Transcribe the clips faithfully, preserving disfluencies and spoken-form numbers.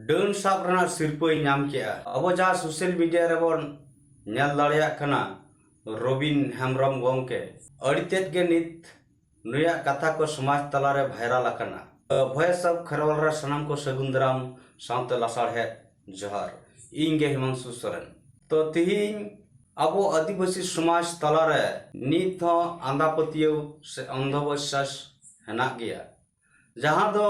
ᱰᱟᱹᱱ ᱥᱟᱵ ᱨᱮᱱᱟᱜ ᱥᱤᱨᱯᱟᱹᱭ ᱧᱟᱢ ᱠᱮᱜᱼᱟ᱾ ᱟᱵᱚ ᱡᱟᱦᱟᱸ ᱥᱳᱥᱟᱞ ᱢᱤᱰᱤᱭᱟ ᱨᱮᱵᱚᱱ ᱧᱮᱞ ᱫᱟᱲᱮᱭᱟᱜ ᱠᱟᱱᱟ, ᱨᱚᱵᱤᱱ ᱦᱮᱢᱵᱨᱚᱢ ᱜᱚᱢᱠᱮ ᱟᱹᱰᱤ ᱛᱮᱫ ᱜᱮ ᱱᱤᱛ ᱱᱩᱭᱟᱜ ᱠᱟᱛᱷᱟ ᱠᱚ ᱥᱚᱢᱟᱡᱽ ᱛᱟᱞᱟᱨᱮ ᱵᱷᱟᱭᱨᱟᱞ ᱟᱠᱟᱱᱟ᱾ ᱵᱷᱚᱭᱮᱥ ᱚᱯᱷ ᱠᱷᱮᱨᱣᱟᱞ ᱨᱮ ᱥᱟᱱᱟᱢ ᱠᱚ ᱥᱟᱹᱜᱩᱱ ᱫᱟᱨᱟᱢ ᱥᱟᱶᱛᱮ ᱞᱟᱥᱟᱲᱦᱮᱫ ᱡᱚᱦᱟᱨ᱾ ᱤᱧ ᱜᱮ ᱦᱤᱢᱟᱝᱥᱩ ᱥᱚᱨᱮᱱ᱾ ᱛᱚ ᱛᱤᱦᱤᱧ ᱟᱵᱚ ᱟᱹᱫᱤᱵᱟᱹᱥᱤ ᱥᱚᱢᱟᱡᱽ ᱛᱟᱞᱟᱨᱮ ᱱᱤᱛ ᱦᱚᱸ ᱟᱸᱫᱷᱟ ᱯᱟᱹᱛᱭᱟᱹᱣ ᱥᱮ ᱚᱱᱫᱷᱚ ᱵᱤᱥᱥᱟᱥ ᱦᱮᱱᱟᱜ ᱜᱮᱭᱟ, ᱡᱟᱦᱟᱸ ᱫᱚ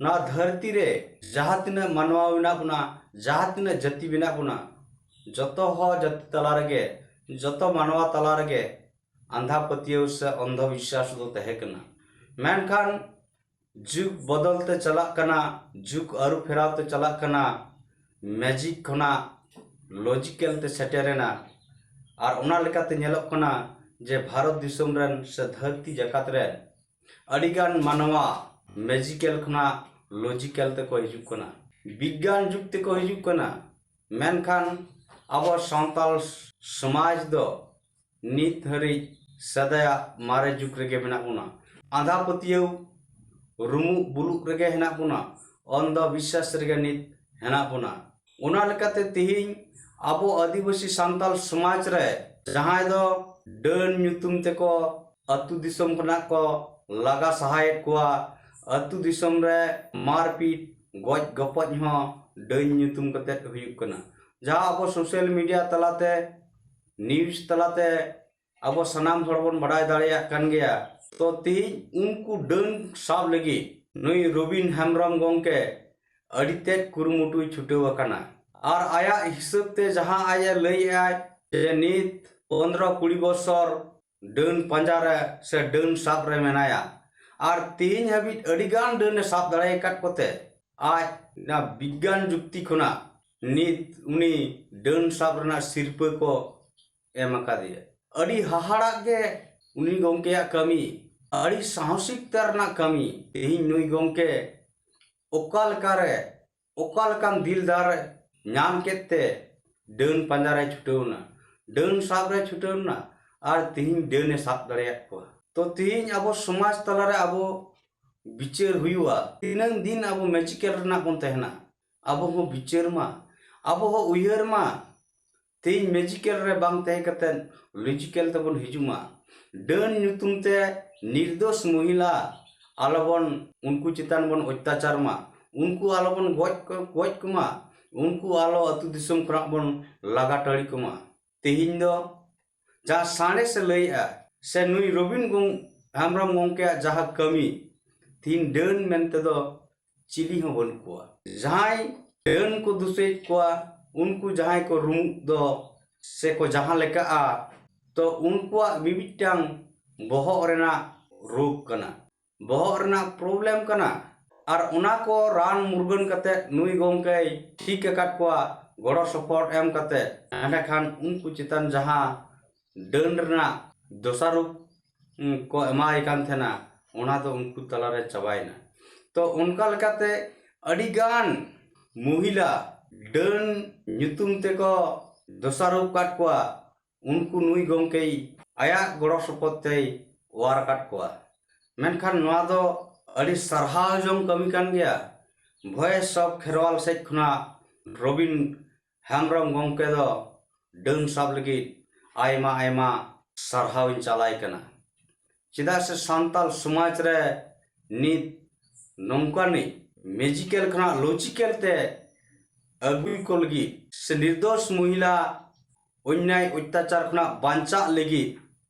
ᱱᱚᱣᱟ ᱫᱷᱟᱹᱨᱛᱤ ᱨᱮ ᱡᱟᱦᱟᱸ ᱛᱤᱱᱟᱹᱜ ᱢᱟᱱᱣᱟ ᱢᱮᱱᱟᱜ ᱵᱚᱱᱟ, ᱡᱟᱦᱟᱸ ᱛᱤᱱᱟᱹᱜ ᱡᱟᱹᱛᱤ ᱢᱮᱱᱟᱜ ᱵᱚᱱᱟ, ᱡᱚᱛᱚ ᱦᱚᱲ ᱡᱟᱹᱛᱤ ᱛᱟᱞᱟ ᱨᱮᱜᱮ, ᱡᱚᱛᱚ ᱢᱟᱱᱣᱟ ᱛᱟᱞᱟ ᱨᱮᱜᱮ ᱟᱸᱫᱷᱟ ᱯᱟᱹᱛᱭᱟᱹᱣ ᱥᱮ ᱚᱱᱫᱷᱚ ᱵᱤᱥᱥᱟᱥ ᱫᱚ ᱛᱟᱦᱮᱸ ᱠᱟᱱᱟ᱾ ᱢᱮᱱᱠᱷᱟᱱ ᱡᱩᱜᱽ ᱵᱚᱫᱚᱞ ᱛᱮ ᱪᱟᱞᱟᱜ ᱠᱟᱱᱟ, ᱡᱩᱜᱽ ᱟᱹᱨᱩ ᱯᱷᱮᱨᱟᱣ ᱛᱮ ᱪᱟᱞᱟᱜ ᱠᱟᱱᱟ, ᱢᱮᱡᱤᱠ ᱠᱷᱚᱱᱟᱜ ᱞᱚᱡᱤᱠᱮᱞ ᱛᱮ ᱥᱮᱴᱮᱨᱮᱱᱟ᱾ ᱟᱨ ᱚᱱᱟ ᱞᱮᱠᱟᱛᱮ ᱧᱮᱞᱚᱜ ᱠᱟᱱᱟ ᱡᱮ ᱵᱷᱟᱨᱚᱛ ᱫᱤᱥᱚᱢ ᱨᱮᱱ ᱥᱮ ᱫᱷᱟᱹᱨᱛᱤ ᱡᱟᱠᱟᱛ ᱨᱮᱱ ᱟᱹᱰᱤᱜᱟᱱ ᱢᱟᱱᱣᱟ ᱢᱮᱡᱤᱠᱮᱞ ᱠᱷᱚᱱᱟᱜ ᱞᱚᱡᱤᱠᱮᱞ ᱛᱮᱠᱚ ᱦᱤᱡᱩᱜ ᱠᱟᱱᱟ, ᱵᱤᱜᱽᱜᱟᱱ ᱡᱩᱜᱽ ᱛᱮᱠᱚ ᱦᱤᱡᱩᱜ ᱠᱟᱱᱟ᱾ ᱢᱮᱱᱠᱷᱟᱱ ᱟᱵᱚ ᱥᱟᱱᱛᱟᱲ ᱥᱚᱢᱟᱡᱽ ᱫᱚ ᱱᱤᱛ ᱦᱟᱹᱨᱤᱡ ᱥᱮᱫᱟᱭᱟᱜ ᱢᱟᱨᱮ ᱡᱩᱜᱽ ᱨᱮᱜᱮ ᱢᱮᱱᱟᱜ ᱵᱚᱱᱟ᱾ ᱟᱸᱫᱷᱟ ᱯᱟᱹᱛᱭᱟᱹᱣ ᱨᱩᱢᱩᱜ ᱵᱩᱞᱩᱜ ᱨᱮᱜᱮ ᱦᱮᱱᱟᱜ ᱵᱚᱱᱟ, ᱚᱱᱫᱷᱚ ᱵᱤᱥᱥᱟᱥ ᱨᱮᱜᱮ ᱱᱤᱛ ᱦᱮᱱᱟᱜ ᱵᱚᱱᱟ᱾ ᱚᱱᱟ ᱞᱮᱠᱟᱛᱮ ᱛᱮᱦᱮᱧ ᱟᱵᱚ ᱟᱹᱫᱤᱵᱟᱹᱥᱤ ᱥᱟᱱᱛᱟᱲ ᱥᱚᱢᱟᱡᱽ ᱨᱮ ᱡᱟᱦᱟᱸᱭ ᱫᱚ ᱰᱟᱹᱱ ᱧᱩᱛᱩᱢ ᱛᱮᱠᱚ ᱟᱹᱛᱩ ᱫᱤᱥᱚᱢ ᱠᱷᱚᱱᱟᱜ ᱠᱚ ᱞᱟᱜᱟ ᱥᱟᱦᱟᱭᱮᱫ ᱠᱚᱣᱟ, ᱟᱹᱛᱩ ᱫᱤᱥᱚᱢ ᱨᱮ ᱢᱟᱨᱯᱤᱴ, ᱜᱚᱡ ᱜᱚᱯᱚᱡ ᱦᱚᱸ ᱰᱟᱹᱱ ᱧᱩᱛᱩᱢ ᱠᱟᱛᱮ ᱦᱩᱭᱩᱜ ᱠᱟᱱᱟ, ᱡᱟᱦᱟᱸ ᱟᱵᱚ ᱥᱳᱥᱟᱞ ᱢᱤᱰᱤᱭᱟ ᱛᱟᱞᱟᱛᱮ, ᱱᱤᱭᱩᱡᱽ ᱛᱟᱞᱟᱛᱮ ᱟᱵᱚ ᱥᱟᱱᱟᱢ ᱦᱚᱲ ᱵᱚᱱ ᱵᱟᱰᱟᱭ ᱫᱟᱲᱮᱭᱟᱜ ᱠᱟᱱ ᱜᱮᱭᱟ᱾ ᱛᱚ ᱛᱮᱦᱮᱧ ᱩᱱᱠᱩ ᱰᱟᱹᱱ ᱥᱟᱵ ᱞᱟᱹᱜᱤᱫ ᱱᱩᱭ ᱨᱚᱵᱤᱱ ᱦᱮᱢᱵᱨᱚᱢ ᱜᱚᱢᱠᱮ ᱟᱹᱰᱤ ᱛᱮᱫ ᱠᱩᱨᱩᱢᱩᱴᱩᱭ ᱪᱷᱩᱴᱟᱹᱣ ᱟᱠᱟᱱᱟ᱾ ᱟᱨ ᱟᱭᱟᱜ ᱦᱤᱥᱟᱹᱵ ᱛᱮ ᱡᱟᱦᱟᱸ ᱟᱡ ᱮ ᱞᱟᱹᱭᱮᱫᱼᱟᱭ ᱡᱮ ᱱᱤᱛ ᱯᱚᱱᱫᱽᱨᱚ ᱠᱩᱲᱤ ᱵᱚᱪᱷᱚᱨ ᱰᱟᱹᱱ ᱯᱟᱸᱡᱟ ᱨᱮ ᱥᱮ ᱰᱟᱹᱱ ᱥᱟᱵ ᱨᱮ ᱢᱮᱱᱟᱭᱟ, ᱟᱨ ᱛᱮᱦᱮᱧ ᱦᱟᱹᱵᱤᱡ ᱟᱹᱰᱤᱜᱟᱱ ᱰᱟᱹᱱ ᱮ ᱥᱟᱵ ᱫᱟᱲᱮ ᱟᱠᱟᱫ ᱠᱚᱛᱮ ᱟᱡ ᱚᱱᱟ ᱵᱤᱜᱽᱜᱟᱱ ᱡᱩᱠᱛᱤ ᱠᱷᱚᱱᱟᱜ ᱱᱤᱛ ᱩᱱᱤ ᱰᱟᱹᱱ ᱥᱟᱵ ᱨᱮᱱᱟᱜ ᱥᱤᱨᱯᱟᱹ ᱠᱚ ᱮᱢ ᱟᱠᱟᱫᱮᱭᱟ᱾ ᱟᱹᱰᱤ ᱦᱟᱦᱟᱲᱟᱜ ᱜᱮ ᱩᱱᱤ ᱜᱚᱢᱠᱮᱭᱟᱜ ᱠᱟᱹᱢᱤ, ᱟᱹᱰᱤ ᱥᱟᱦᱚᱥᱤᱠᱛᱟ ᱨᱮᱱᱟᱜ ᱠᱟᱹᱢᱤ᱾ ᱛᱮᱦᱮᱧ ᱱᱩᱭ ᱜᱚᱢᱠᱮ ᱚᱠᱟ ᱞᱮᱠᱟᱨᱮ, ᱚᱠᱟ ᱞᱮᱠᱟᱱ ᱫᱤᱞ ᱫᱟᱨ ᱧᱟᱢ ᱠᱮᱫ ᱛᱮ ᱰᱟᱹᱱ ᱯᱟᱸᱡᱟ ᱨᱮ ᱪᱷᱩᱴᱟᱹᱣ ᱮᱱᱟ, ᱰᱟᱹᱱ ᱥᱟᱵ ᱨᱮ ᱪᱷᱩᱴᱟᱹᱣ ᱮᱱᱟ, ᱟᱨ ᱛᱮᱦᱮᱧ ᱰᱟᱹᱱ ᱮ ᱥᱟᱵ ᱫᱟᱲᱮᱭᱟᱫ ᱠᱚᱣᱟ᱾ ᱛᱚ ᱛᱮᱦᱮᱧ ᱟᱵᱚ ᱥᱚᱢᱟᱡᱽ ᱛᱟᱞᱟᱨᱮ ᱟᱵᱚ ᱵᱤᱪᱟᱹᱨ ᱦᱩᱭᱩᱜᱼᱟ, ᱛᱤᱱᱟᱹᱝ ᱫᱤᱱ ᱟᱵᱚ ᱢᱮᱡᱤᱠᱮᱞ ᱨᱮᱱᱟᱜ ᱵᱚᱱ ᱛᱟᱦᱮᱱᱟ? ᱟᱵᱚ ᱦᱚᱸ ᱵᱤᱪᱟᱹᱨ ᱢᱟ, ᱟᱵᱚ ᱦᱚᱸ ᱩᱭᱦᱟᱹᱨ ᱢᱟ᱾ ᱛᱮᱦᱮᱧ ᱢᱮᱡᱤᱠᱮᱞ ᱨᱮ ᱵᱟᱝ ᱛᱟᱦᱮᱸ ᱠᱟᱛᱮ ᱞᱚᱡᱤᱠᱮᱞ ᱛᱮᱵᱚᱱ ᱦᱤᱡᱩᱜ ᱢᱟ᱾ ᱰᱟᱹᱱ ᱧᱩᱛᱩᱢ ᱛᱮ ᱱᱤᱨᱫᱳᱥ ᱢᱚᱦᱤᱞᱟ ᱟᱞᱚᱵᱚᱱ, ᱩᱱᱠᱩ ᱪᱮᱛᱟᱱ ᱵᱚᱱ ᱚᱛᱛᱟᱪᱟᱨ ᱢᱟ, ᱩᱱᱠᱩ ᱟᱞᱚᱵᱚᱱ ᱜᱚᱡ ᱠᱚ, ᱜᱚᱡ ᱠᱚᱢᱟ, ᱩᱱᱠᱩ ᱟᱞᱚ ᱟᱹᱛᱩ ᱫᱤᱥᱚᱢ ᱠᱷᱚᱱᱟᱜ ᱵᱚᱱ ᱞᱟᱜᱟ ᱴᱟᱹᱲᱤ ᱠᱚᱢᱟ᱾ ᱛᱮᱦᱮᱧ ᱫᱚ ᱡᱟᱦᱟᱸ ᱥᱟᱬᱮᱥᱮ ᱞᱟᱹᱭᱮᱜᱼᱟ, ᱥᱮ ᱱᱩᱭ ᱨᱚᱵᱤᱱ ᱜᱚᱝ-, ᱦᱮᱢᱵᱨᱚᱢ ᱜᱚᱝᱠᱮᱭᱟᱜ ᱡᱟᱦᱟᱸ ᱠᱟᱹᱢᱤ, ᱛᱮᱦᱮᱧ ᱰᱟᱹᱱ ᱢᱮᱱᱛᱮ ᱫᱚ ᱪᱤᱞᱤ ᱦᱚᱸ ᱵᱟᱹᱱᱩᱜ ᱠᱚᱣᱟ᱾ ᱡᱟᱦᱟᱸᱭ ᱰᱟᱹᱱ ᱠᱚ ᱫᱩᱥᱮᱫ ᱠᱚᱣᱟ, ᱩᱱᱠᱩ ᱡᱟᱦᱟᱸᱭ ᱠᱚ ᱨᱩᱢᱩᱜ ᱫᱚ ᱥᱮ ᱠᱚ ᱡᱟᱦᱟᱸ ᱞᱮᱠᱟᱜᱼᱟ, ᱛᱚ ᱩᱱᱠᱩᱣᱟᱜ ᱢᱤᱢᱤᱫᱴᱟᱝ ᱵᱚᱦᱚᱜ ᱨᱮᱱᱟᱜ ᱨᱳᱜᱽ ᱠᱟᱱᱟ, ᱵᱚᱦᱚᱜ ᱨᱮᱱᱟᱜ ᱯᱨᱚᱵᱞᱮᱢ ᱠᱟᱱᱟ᱾ ᱟᱨ ᱚᱱᱟ ᱠᱚ ᱨᱟᱱ ᱢᱩᱨᱜᱟᱹᱱ ᱠᱟᱛᱮ ᱱᱩᱭ ᱜᱚᱝᱠᱮᱭ ᱴᱷᱤᱠ ᱟᱠᱟᱫ ᱠᱚᱣᱟ, ᱜᱚᱲᱚ ᱥᱚᱯᱚᱦᱚᱫ ᱮᱢ ᱠᱟᱛᱮ᱾ ᱮᱸᱰᱮᱠᱷᱟᱱ ᱩᱱᱠᱩ ᱪᱮᱛᱟᱱ ᱡᱟᱦᱟᱸ ᱰᱟᱹᱱ ᱨᱮᱱᱟᱜ ᱫᱚᱥᱟᱨᱚᱯ, ᱩᱸ, ᱠᱚ ᱮᱢᱟᱭ ᱠᱟᱱ ᱛᱟᱦᱮᱱᱟ, ᱚᱱᱟ ᱫᱚ ᱩᱱᱠᱩ ᱛᱟᱞᱟᱨᱮ ᱪᱟᱵᱟᱭᱮᱱᱟ᱾ ᱛᱚ ᱚᱱᱠᱟ ᱞᱮᱠᱟᱛᱮ ᱟᱹᱰᱤᱜᱟᱱ ᱢᱚᱦᱤᱞᱟ ᱰᱟᱹᱱ ᱧᱩᱛᱩᱢ ᱛᱮᱠᱚ ᱫᱚᱥᱟᱨᱚᱯ ᱠᱟᱫ ᱠᱚᱣᱟ᱾ ᱩᱱᱠᱩ ᱱᱩᱭ ᱜᱚᱝᱠᱮᱭ ᱟᱭᱟᱜ ᱜᱚᱲᱚ ᱥᱚᱯᱚᱦᱚᱫ ᱛᱮᱭ ᱚᱣᱟᱨ ᱟᱠᱟᱫ ᱠᱚᱣᱟ᱾ ᱢᱮᱱᱠᱷᱟᱱ ᱱᱚᱣᱟ ᱫᱚ ᱟᱹᱰᱤ ᱥᱟᱨᱦᱟᱣ ᱡᱚᱝ ᱠᱟᱹᱢᱤ ᱠᱟᱱ ᱜᱮᱭᱟ᱾ Voice of Kherwal ᱥᱮᱫ ᱠᱷᱚᱱᱟᱜ ᱨᱚᱵᱤᱱ ᱦᱮᱢᱵᱨᱚᱢ ᱜᱚᱝᱠᱮ ᱫᱚ ᱰᱟᱹᱱ ᱥᱟᱵ ᱞᱟᱹᱜᱤᱫ ᱟᱭᱢᱟ ᱟᱭᱢᱟ ᱥᱟᱨᱦᱟᱣ ᱤᱧ ᱪᱟᱞᱟᱭ ᱠᱟᱱᱟ᱾ ᱪᱮᱫᱟᱜ ᱥᱮ ᱥᱟᱱᱛᱟᱲ ᱥᱚᱢᱟᱡᱽ ᱨᱮ ᱱᱤᱛ ᱱᱚᱝᱠᱟᱱᱤᱡ ᱢᱮᱡᱤᱠᱮᱞ ᱠᱷᱚᱱᱟᱜ ᱞᱚᱡᱤᱠᱮᱞ ᱛᱮ ᱟᱹᱜᱩᱭ ᱠᱚ ᱞᱟᱹᱜᱤᱫ ᱥᱮ ᱱᱤᱨᱫᱳᱥ ᱢᱚᱦᱤᱞᱟ ᱚᱱᱱᱭᱟᱭ ᱚᱛᱛᱟᱪᱟᱨ ᱠᱷᱚᱱᱟᱜ ᱵᱟᱧᱪᱟᱜ ᱞᱟᱹᱜᱤᱫ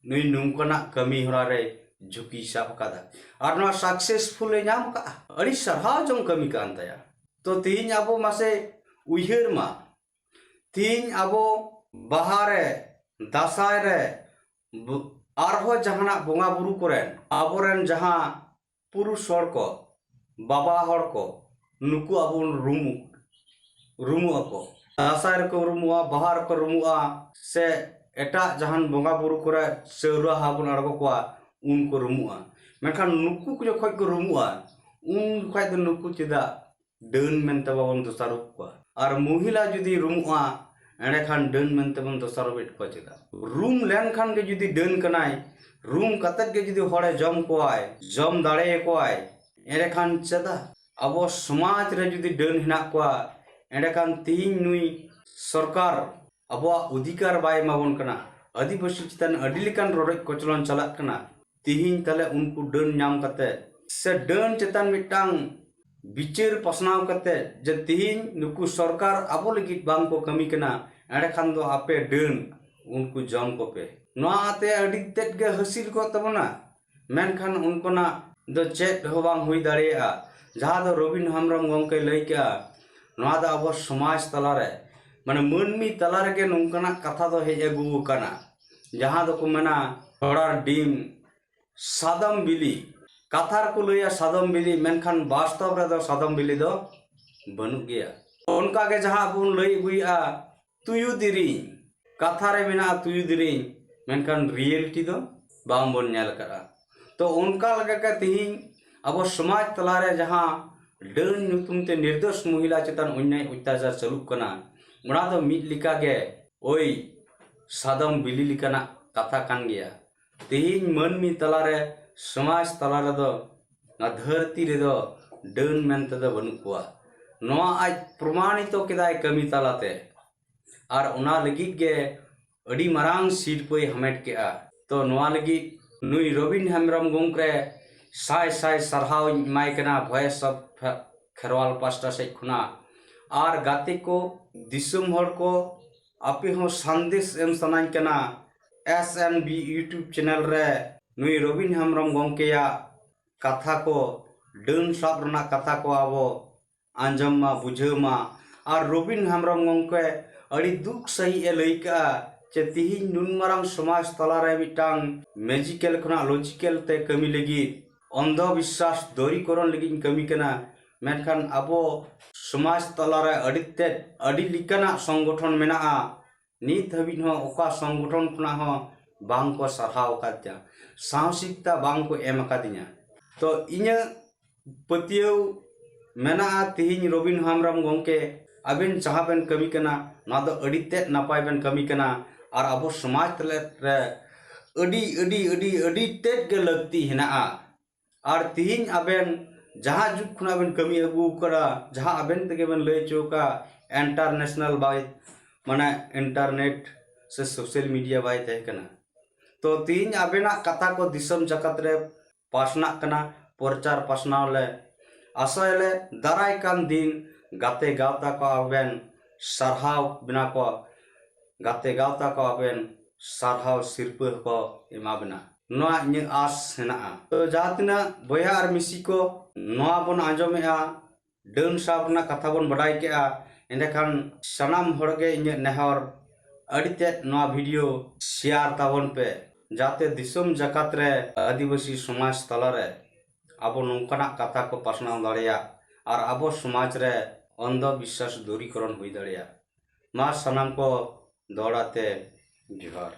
ᱱᱩᱭ ᱱᱚᱝᱠᱟᱱᱟᱜ ᱠᱟᱹᱢᱤ ᱦᱚᱨᱟ ᱨᱮ ᱡᱷᱩᱸᱠᱤᱭ ᱥᱟᱵ ᱟᱠᱟᱫᱟ᱾ ᱟᱨ ᱱᱚᱣᱟ ᱥᱟᱠᱥᱮᱥᱯᱷᱩᱞ ᱮ ᱧᱟᱢ ᱟᱠᱟᱫᱼᱟ᱾ ᱟᱹᱰᱤ ᱥᱟᱨᱦᱟᱣ ᱡᱚᱝ ᱠᱟᱹᱢᱤ ᱠᱟᱱ ᱛᱟᱭᱟ᱾ ᱛᱚ ᱛᱮᱦᱮᱧ ᱟᱵᱚ ᱢᱟᱥᱮ ᱩᱭᱦᱟᱹᱨ ᱢᱟ, ᱛᱮᱦᱮᱧ ᱟᱵᱚ ᱵᱟᱦᱟ ᱨᱮ, ᱫᱟᱸᱥᱟᱭ ᱨᱮ, ᱵ-, ᱟᱨᱦᱚᱸ ᱡᱟᱦᱟᱱᱟᱜ ᱵᱚᱸᱜᱟ ᱵᱩᱨᱩ ᱠᱚᱨᱮ ᱟᱵᱚᱨᱮᱱ ᱡᱟᱦᱟᱸ ᱯᱩᱨᱩᱥ ᱦᱚᱲ ᱠᱚ, ᱵᱟᱵᱟ ᱦᱚᱲ ᱠᱚ, ᱱᱩᱠᱩ ᱟᱵᱚ ᱵᱚᱱ ᱨᱩᱢᱩᱜ, ᱨᱩᱢᱩᱜ ᱟᱠᱚ᱾ ᱫᱟᱸᱥᱟᱭ ᱨᱮᱠᱚ ᱨᱩᱢᱩᱜᱼᱟ, ᱵᱟᱦᱟ ᱨᱮᱠᱚ ᱨᱩᱢᱩᱜᱼᱟ, ᱥᱮ ᱮᱴᱟᱜ ᱡᱟᱦᱟᱱ ᱵᱚᱸᱜᱟ ᱵᱩᱨᱩ ᱠᱚᱨᱮ ᱪᱟᱹᱣᱨᱟᱹ ᱦᱟ ᱵᱚᱱ ᱟᱬᱜᱚ ᱠᱚᱣᱟ, ᱩᱱ ᱠᱚ ᱨᱩᱢᱩᱜᱼᱟ᱾ ᱢᱮᱱᱠᱷᱟᱱ ᱱᱩᱠᱩ ᱠᱚ ᱡᱚᱠᱷᱚᱡ ᱠᱚ ᱨᱩᱢᱩᱜᱼᱟ, ᱩᱱ ᱡᱚᱠᱷᱟᱡ ᱫᱚ ᱱᱩᱠᱩ ᱪᱮᱫᱟᱜ ᱰᱟᱹᱱ ᱢᱮᱱᱛᱮ ᱵᱟᱵᱚᱱ ᱫᱚᱥᱟᱨᱚᱯ ᱠᱚᱣᱟ? ᱟᱨ ᱢᱚᱦᱤᱞᱟ ᱡᱩᱫᱤ ᱨᱩᱢᱩᱜᱼᱟ, ᱮᱸᱰᱮᱠᱷᱟᱱ ᱰᱟᱹᱱ ᱢᱮᱱᱛᱮ ᱵᱚᱱ ᱫᱚᱥᱟᱨᱚᱯᱮᱫ ᱠᱚᱣᱟ ᱪᱮᱫᱟᱜ? ᱨᱩᱢ ᱞᱮᱱᱠᱷᱟᱱ ᱜᱮ ᱡᱩᱫᱤ ᱰᱟᱹᱱ ᱠᱟᱱᱟᱭ, ᱨᱩᱢ ᱠᱟᱛᱮᱫ ᱜᱮ ᱡᱩᱫᱤ ᱦᱚᱲᱮ ᱡᱚᱢ ᱠᱚᱣᱟᱭ, ᱡᱚᱢ ᱫᱟᱲᱮᱭᱟᱠᱚᱣᱟᱭ, ᱮᱸᱰᱮᱠᱷᱟᱱ ᱪᱮᱫᱟᱜ ᱟᱵᱚ ᱥᱚᱢᱟᱡᱽ ᱨᱮ ᱡᱩᱫᱤ ᱰᱟᱹᱱ ᱦᱮᱱᱟᱜ ᱠᱚᱣᱟ, ᱮᱸᱰᱮᱠᱷᱟᱱ ᱛᱤᱦᱤᱧ ᱱᱩᱭ ᱥᱚᱨᱠᱟᱨ ᱟᱵᱚᱣᱟᱜ ᱚᱫᱷᱤᱠᱟᱨ ᱵᱟᱭ ᱮᱢᱟᱵᱚᱱ ᱠᱟᱱᱟ᱾ ᱟᱹᱫᱤᱵᱟᱹᱥᱤ ᱪᱮᱛᱟᱱ ᱟᱹᱰᱤ ᱞᱮᱠᱟᱱ ᱨᱚᱰᱚᱡ ᱠᱚᱪᱞᱚᱱ ᱪᱟᱞᱟᱜ ᱠᱟᱱᱟ᱾ ᱛᱤᱦᱤᱧ ᱛᱟᱦᱞᱮ ᱩᱱᱠᱩ ᱰᱟᱹᱱ ᱧᱟᱢ ᱠᱟᱛᱮ ᱥᱮ ᱰᱟᱹᱱ ᱪᱮᱛᱟᱱ ᱢᱤᱫᱴᱟᱝ ᱵᱤᱪᱟᱹᱨ ᱯᱟᱥᱱᱟᱣ ᱠᱟᱛᱮ ᱡᱮ ᱛᱤᱦᱤᱧ ᱱᱩᱠᱩ ᱥᱚᱨᱠᱟᱨ ᱟᱵᱚ ᱞᱟᱹᱜᱤᱫ ᱵᱟᱝ ᱠᱚ ᱠᱟᱹᱢᱤ ᱠᱟᱱᱟ, ᱮᱸᱰᱮᱠᱷᱟᱱ ᱫᱚ ᱟᱯᱮ ᱰᱟᱹᱱ ᱩᱱᱠᱩ ᱡᱚᱢ ᱠᱚᱯᱮ᱾ ᱱᱚᱣᱟ ᱟᱛᱮ ᱟᱹᱰᱤ ᱛᱮᱫ ᱜᱮ ᱦᱟᱹᱥᱤᱞ ᱠᱚᱜ ᱛᱟᱵᱚᱱᱟ, ᱢᱮᱱᱠᱷᱟᱱ ᱚᱱᱠᱟᱱᱟᱜ ᱫᱚ ᱪᱮᱫ ᱦᱚᱸ ᱵᱟᱝ ᱦᱩᱭ ᱫᱟᱲᱮᱭᱟᱜᱼᱟ᱾ ᱡᱟᱦᱟᱸ ᱫᱚ ᱨᱚᱵᱤᱱ ᱦᱮᱢᱵᱨᱚᱢ ᱜᱚᱢᱠᱮ ᱞᱟᱹᱭ ᱠᱮᱜᱼᱟ, ᱱᱚᱣᱟ ᱫᱚ ᱟᱵᱚ ᱥᱚᱢᱟᱡᱽ ᱛᱟᱞᱟᱨᱮ, ᱢᱟᱱᱮ ᱢᱟᱹᱱᱢᱤ ᱛᱟᱞᱟ ᱨᱮᱜᱮ ᱱᱚᱝᱠᱟᱱᱟᱜ ᱠᱟᱛᱷᱟ ᱫᱚ ᱦᱮᱡ ᱟᱹᱜᱩ ᱟᱠᱟᱱᱟ, ᱡᱟᱦᱟᱸ ᱫᱚᱠᱚ ᱢᱮᱱᱟ ᱦᱚᱲᱟᱨ ᱰᱤᱢ ᱥᱟᱫᱚᱢ ᱵᱤᱞᱤ᱾ ᱠᱟᱛᱷᱟ ᱨᱮᱠᱚ ᱞᱟᱹᱭᱟ ᱥᱟᱫᱚᱢ ᱵᱤᱞᱤ, ᱢᱮᱱᱠᱷᱟᱱ ᱵᱟᱥᱛᱚᱵ ᱨᱮᱫᱚ ᱥᱟᱫᱚᱢ ᱵᱤᱞᱤ ᱫᱚ ᱵᱟᱹᱱᱩᱜ ᱜᱮᱭᱟ᱾ ᱚᱱᱠᱟ ᱜᱮ ᱡᱟᱦᱟᱸ ᱵᱚᱱ ᱞᱟᱹᱭ ᱟᱹᱜᱩᱭᱮᱫᱼᱟ ᱛᱩᱭᱩ ᱫᱮᱨᱮᱧ, ᱠᱟᱛᱷᱟ ᱨᱮ ᱢᱮᱱᱟᱜᱼᱟ ᱛᱩᱭᱩ ᱫᱮᱨᱮᱧ, ᱢᱮᱱᱠᱷᱟᱱ ᱨᱤᱭᱮᱞᱤᱴᱤ ᱫᱚ ᱵᱟᱝ ᱵᱚᱱ ᱧᱮᱞ ᱟᱠᱟᱫᱼᱟ᱾ ᱛᱚ ᱚᱱᱠᱟ ᱞᱮᱠᱟ ᱜᱮ ᱛᱤᱦᱤᱧ ᱟᱵᱚ ᱥᱚᱢᱟᱡᱽ ᱛᱟᱞᱟᱨᱮ ᱡᱟᱦᱟᱸ ᱰᱟᱹᱱ ᱧᱩᱛᱩᱢ ᱛᱮ ᱱᱤᱨᱫᱳᱥ ᱢᱚᱦᱤᱞᱟ ᱪᱮᱛᱟᱱ ᱚᱱᱱᱭᱟᱭ ᱚᱛᱛᱟᱪᱟᱨ ᱪᱟᱹᱞᱩᱜ ᱠᱟᱱᱟ, ᱚᱱᱟ ᱫᱚ ᱢᱤᱫ ᱞᱮᱠᱟ ᱜᱮ ᱳᱭ ᱥᱟᱫᱚᱢ ᱵᱤᱞᱤ ᱞᱮᱠᱟᱱᱟᱜ ᱠᱟᱛᱷᱟ ᱠᱟᱱ ᱜᱮᱭᱟ᱾ ᱛᱮᱦᱮᱧ ᱢᱟᱹᱱᱢᱤ ᱛᱟᱞᱟᱨᱮ, ᱥᱚᱢᱟᱡᱽ ᱛᱟᱞᱟ ᱨᱮᱫᱚ, ᱱᱚᱣᱟ ᱫᱷᱟᱹᱨᱛᱤ ᱨᱮᱫᱚ ᱰᱟᱹᱱ ᱢᱮᱱᱛᱮ ᱫᱚ ᱵᱟᱹᱱᱩᱜ ᱠᱚᱣᱟ᱾ ᱱᱚᱣᱟ ᱟᱡ ᱯᱨᱚᱢᱟᱱᱤᱛᱚ ᱠᱮᱫᱟᱭ ᱠᱟᱹᱢᱤ ᱛᱟᱞᱟᱛᱮ᱾ ᱟᱨ ᱚᱱᱟ ᱞᱟᱹᱜᱤᱫ ᱜᱮ ᱟᱹᱰᱤ ᱢᱟᱨᱟᱝ ᱥᱤᱨᱯᱟᱹᱭ ᱦᱟᱢᱮᱴ ᱠᱮᱜᱼᱟ᱾ ᱛᱚ ᱱᱚᱣᱟ ᱞᱟᱹᱜᱤᱫ ᱱᱩᱭ ᱨᱚᱵᱤᱱ ᱦᱮᱢᱵᱨᱚᱢ ᱜᱚᱢᱠᱮ ᱥᱟᱭ ᱥᱟᱭ ᱥᱟᱨᱦᱟᱣ ᱤᱧ ᱮᱢᱟᱭ ᱠᱟᱱᱟ, Voice of ᱠᱷᱮᱨᱣᱟᱞ ᱯᱟᱥᱴᱟ ᱥᱮᱫ ᱠᱷᱚᱱᱟᱜ᱾ ᱟᱨ ᱜᱟᱛᱮ ᱠᱚ, ᱫᱤᱥᱚᱢ ᱦᱚᱲ ᱠᱚ, ᱟᱯᱮ ᱦᱚᱸ ᱥᱟᱸᱫᱮᱥ ᱮᱢ ᱥᱟᱱᱟᱧ ᱠᱟᱱᱟ, S N B YouTube channel ᱨᱮ ᱱᱩᱭ ᱨᱚᱵᱤᱱ ᱦᱮᱢᱵᱨᱚᱢ ᱜᱚᱢᱠᱮᱭᱟᱜ ᱠᱟᱛᱷᱟ ᱠᱚ, ᱰᱟᱹᱱ ᱥᱟᱵ ᱨᱮᱱᱟᱜ ᱠᱟᱛᱷᱟ ᱠᱚ ᱟᱵᱚ ᱟᱸᱡᱚᱢ ᱢᱟ, ᱵᱩᱡᱷᱟᱹᱣ ᱢᱟ᱾ ᱟᱨ ᱨᱚᱵᱤᱱ ᱦᱮᱢᱵᱨᱚᱢ ᱜᱚᱢᱠᱮ ᱟᱹᱰᱤ ᱫᱩᱠ ᱥᱟᱺᱦᱤᱡ ᱮ ᱞᱟᱹᱭ ᱠᱟᱜᱼᱟ ᱡᱮ ᱛᱤᱦᱤᱧ ᱱᱩᱱ ᱢᱟᱨᱟᱝ ᱥᱚᱢᱟᱡᱽ ᱛᱟᱞᱟᱨᱮ ᱢᱤᱫᱴᱟᱝ ᱢᱮᱡᱤᱠᱮᱞ ᱠᱷᱚᱱᱟᱜ ᱞᱚᱡᱤᱠᱮᱞ ᱛᱮ ᱠᱟᱹᱢᱤ ᱞᱟᱹᱜᱤᱫ, ᱚᱱᱫᱷᱚ ᱵᱤᱥᱥᱟᱥ ᱫᱚᱨᱤᱠᱚᱨᱚᱱ ᱞᱟᱹᱜᱤᱫ ᱤᱧ ᱠᱟᱹᱢᱤ ᱠᱟᱱᱟ᱾ ᱢᱮᱱᱠᱷᱟᱱ ᱟᱵᱚ ᱥᱚᱢᱟᱡᱽ ᱛᱟᱞᱟᱨᱮ ᱟᱹᱰᱤ ᱛᱮᱫ, ᱟᱹᱰᱤ ᱞᱮᱠᱟᱱᱟᱜ ᱥᱚᱝᱜᱚᱴᱷᱚᱱ ᱢᱮᱱᱟᱜᱼᱟ᱾ ᱱᱤᱛ ᱦᱟᱹᱵᱤᱡ ᱦᱚᱸ ᱚᱠᱟ ᱥᱚᱝᱜᱚᱴᱷᱚᱱ ᱠᱷᱚᱱᱟᱜ ᱦᱚᱸ ᱵᱟᱝ ᱠᱚ ᱥᱟᱨᱦᱟᱣ ᱟᱠᱟᱫᱤᱧᱟ, ᱥᱟᱦᱚᱥᱤᱠᱛᱟ ᱵᱟᱝ ᱠᱚ ᱮᱢ ᱟᱠᱟᱫᱤᱧᱟ᱾ ᱛᱚ ᱤᱧᱟᱹᱜ ᱯᱟᱹᱛᱭᱟᱹᱣ ᱢᱮᱱᱟᱜᱼᱟ, ᱛᱤᱦᱤᱧ ᱨᱚᱵᱤᱱ ᱦᱮᱢᱵᱨᱚᱢ ᱜᱚᱢᱠᱮ ᱟᱵᱮᱱ ᱡᱟᱦᱟᱸ ᱵᱮᱱ ᱠᱟᱹᱢᱤ ᱠᱟᱱᱟ, ᱱᱚᱣᱟ ᱫᱚ ᱟᱹᱰᱤ ᱛᱮᱫ ᱱᱟᱯᱟᱭ ᱵᱮᱱ ᱠᱟᱹᱢᱤ ᱠᱟᱱᱟ᱾ ᱟᱨ ᱟᱵᱚ ᱥᱚᱢᱟᱡᱽ ᱛᱟᱞᱟ ᱨᱮ ᱟᱹᱰᱤ, ᱟᱹᱰᱤ, ᱟᱹᱰᱤ, ᱟᱹᱰᱤ ᱛᱮᱫ ᱜᱮ ᱞᱟᱹᱠᱛᱤ ᱦᱮᱱᱟᱜᱼᱟ᱾ ᱟᱨ ᱛᱤᱦᱤᱧ ᱟᱵᱮᱱ ᱡᱟᱦᱟᱸ ᱡᱩᱜᱽ ᱠᱷᱚᱱᱟᱜ ᱵᱮᱱ ᱠᱟᱹᱢᱤ ᱟᱹᱜᱩ ᱟᱠᱟᱫᱟ, ᱡᱟᱦᱟᱸ ᱟᱵᱮᱱ ᱛᱮᱜᱮ ᱵᱮᱱ ᱞᱟᱹᱭ ᱦᱚᱪᱚ ᱟᱠᱟᱫ, ᱤᱱᱴᱟᱨᱱᱮᱥᱱᱟᱞ ᱵᱟᱭ, ᱢᱟᱱᱮ ᱤᱱᱴᱟᱨᱱᱮᱴ ᱥᱮ ᱥᱳᱥᱟᱞ ᱢᱤᱰᱤᱭᱟ ᱵᱟᱭ ᱛᱟᱦᱮᱸ ᱠᱟᱱᱟ᱾ ᱛᱚ ᱛᱮᱦᱮᱧ ᱟᱵᱮᱱᱟᱜ ᱠᱟᱛᱷᱟ ᱠᱚ ᱫᱤᱥᱚᱢ ᱡᱟᱠᱟᱛ ᱨᱮ ᱯᱟᱥᱱᱟᱜ ᱠᱟᱱᱟ, ᱯᱨᱚᱪᱟᱨ ᱯᱟᱥᱱᱟᱣ ᱞᱮ ᱟᱥᱟᱭᱟᱞᱮ ᱫᱟᱨᱟᱭ ᱠᱟᱱ ᱫᱤᱱ ᱜᱟᱛᱮ ᱜᱟᱶᱛᱟ ᱠᱚ ᱟᱵᱮᱱ ᱥᱟᱨᱦᱟᱣ ᱵᱮᱱᱟ ᱠᱚ, ᱜᱟᱛᱮ ᱜᱟᱶᱛᱟ ᱠᱚ ᱟᱵᱮᱱ ᱥᱟᱨᱦᱟᱣ ᱥᱤᱨᱯᱟᱹ ᱦᱚᱸᱠᱚ ᱮᱢᱟ ᱵᱮᱱᱟ, ᱱᱚᱣᱟ ᱤᱧᱟᱹᱜ ᱟᱥ ᱦᱮᱱᱟᱜᱼᱟ᱾ ᱛᱚ ᱡᱟᱦᱟᱸ ᱛᱤᱱᱟᱹᱜ ᱵᱚᱭᱦᱟ ᱟᱨ ᱢᱤᱥᱤ ᱠᱚ ᱱᱚᱣᱟ ᱵᱚᱱ ᱟᱸᱡᱚᱢᱮᱜᱼᱟ, ᱰᱟᱹᱱ ᱥᱟᱵ ᱨᱮᱱᱟᱜ ᱠᱟᱛᱷᱟ ᱵᱚᱱ ᱵᱟᱰᱟᱭ ᱠᱮᱜᱼᱟ, ᱮᱸᱰᱮᱠᱷᱟᱱ ᱥᱟᱱᱟᱢ ᱦᱚᱲ ᱜᱮ ᱤᱧᱟᱹᱜ ᱱᱮᱦᱚᱨ, ᱟᱹᱰᱤ ᱛᱮᱫ ᱱᱚᱣᱟ ᱵᱷᱤᱰᱤᱭᱳ ᱥᱮᱭᱟᱨ ᱛᱟᱵᱚᱱ ᱯᱮ, ᱡᱟᱛᱮ ᱫᱤᱥᱚᱢ ᱡᱟᱠᱟᱛ ᱨᱮ ᱟᱹᱫᱤᱵᱟᱹᱥᱤ ᱥᱚᱢᱟᱡᱽ ᱛᱟᱞᱟᱨᱮ ᱟᱵᱚ ᱱᱚᱝᱠᱟᱱᱟᱜ ᱠᱟᱛᱷᱟ ᱠᱚ ᱯᱟᱥᱱᱟᱣ ᱫᱟᱲᱮᱭᱟᱜ ᱟᱨ ᱟᱵᱚ ᱥᱚᱢᱟᱡᱽ ᱨᱮ ᱚᱱᱫᱷᱚ ᱵᱤᱥᱥᱟᱥ ᱫᱩᱨᱤᱠᱚᱨᱚᱱ ᱦᱩᱭ ᱫᱟᱲᱮᱭᱟᱜ᱾ ᱢᱟ ᱥᱟᱱᱟᱢ ᱠᱚ ᱫᱚᱦᱲᱟ ᱛᱮ ᱡᱚᱦᱟᱨ᱾